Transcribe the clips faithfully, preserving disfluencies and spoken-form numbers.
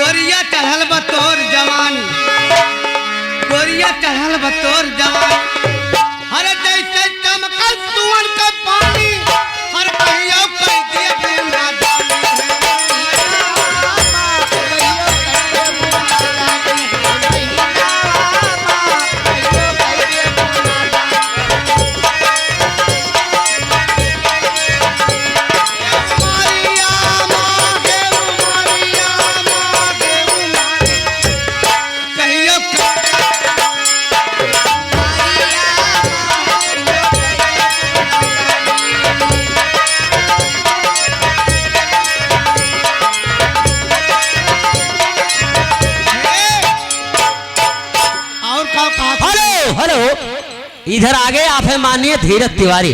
गोरिया चढ़ल बा तोर जवानी, गोरिया चढ़ल बा तोर जवानी। अरे जैसे चमकल सुअन का पानी, हर कहियो कह दिए बिना जानी। और का, का? हेलो, हेलो, इधर आगे आप हैं माननीय धीरज तिवारी।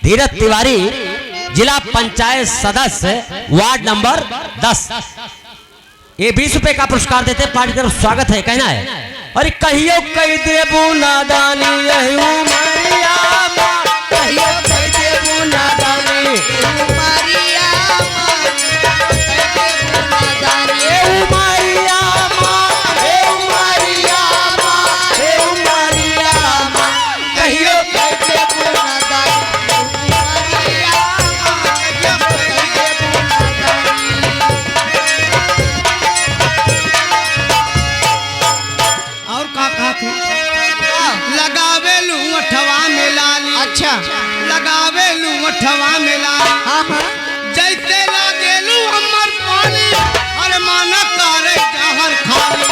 धीरज तिवारी, जिला पंचायत सदस्य, वार्ड नंबर दस। ये बीस रुपए का पुरस्कार देते, पार्टी की तरफ स्वागत है, कहना है। अरे कहियो कह देबू नादानी यही उमरिया मा, कहियो कह देबू नादानी। उमरिया मा, कह देबू नादानी। ए उमरिया मा, ए उमरिया मा, ए उमरिया मा, कहियो कह देबू नादानी। और का कहत है? लगावे लू ओठवा में लाली। अच्छा। लगावे लू ओठवा में लाली। हाँ, हाँ। जैसे लागेलू हमर पानी, अरे माना करे जहर खाली।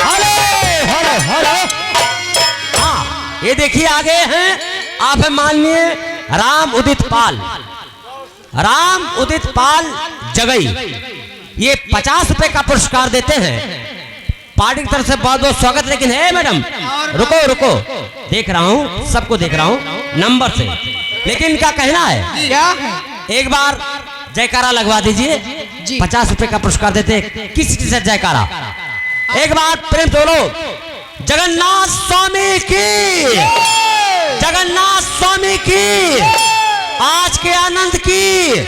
हेलो, हेलो, हेलो। हाँ, ये देखिए, आगे हैं आप हैं माननीय राम उदित पाल, राम उदित पाल जगई। ये पचास रुपए का पुरस्कार देते हैं, पार्टी की तरफ से बहुत बहुत स्वागत। लेकिन है मैडम, रुको, रुको, देख रहा हूँ, सबको देख रहा हूँ नंबर से, लेकिन इनका कहना है, क्या? एक बार जयकारा लगवा दीजिए। जी। पचास रुपए का पुरस्कार देते हैं, किस किस से जयकारा? एक बार प्रेम से बोलो, जगन्नाथ स्वामी की, जगन्नाथ स्वामी की, आज के आनंद की,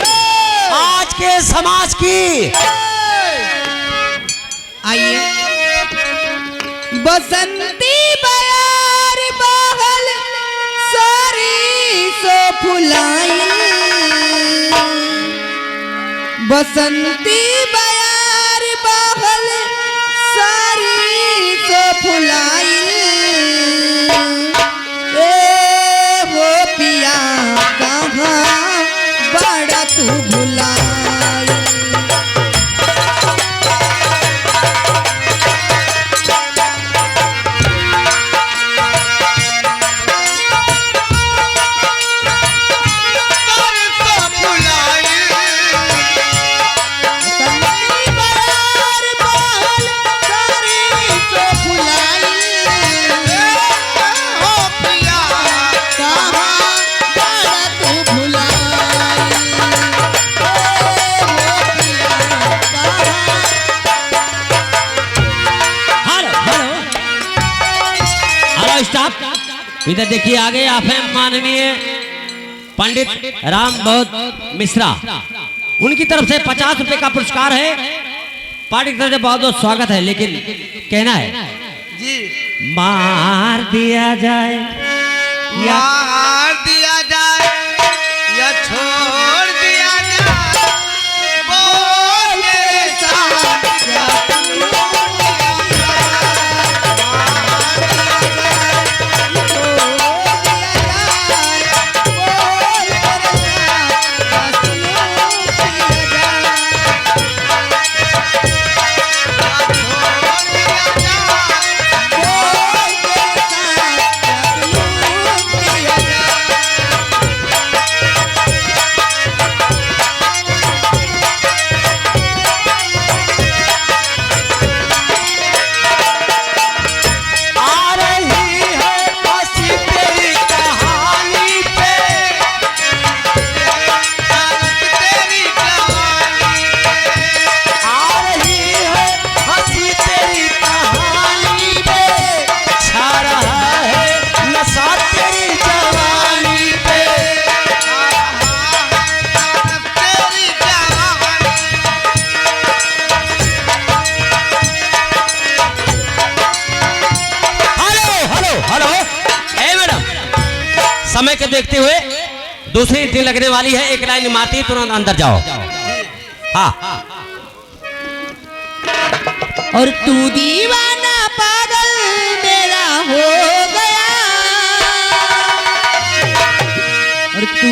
आज के समाज की। आइए। बसंती बयार बहल सारी सो फुलाइल। बसंती बयार बहल सारी सो फुलाइल। ए हो पिया कहाँ बड़ा तू भुलाइल। हेलो, हेलो। हेलो, स्टाफ, इधर देखिए, आगे आप हैं माननीय पंडित राम बहुत मिश्रा, उनकी तरफ से पचास रुपए का पुरस्कार है। पार्टी की तरफ से बहुत बहुत स्वागत है, लेकिन कहना है जी। मार दिया जाए या मार दिया जाए या छोड़ दिया जाए, बोल मेरे साथ क्या तू दूसरी एंट्री लगने वाली है, एक लाइन मारती, तुरंत अंदर जाओ। हाँ। और तू दीवाना पागल मेरा हो गया, और तू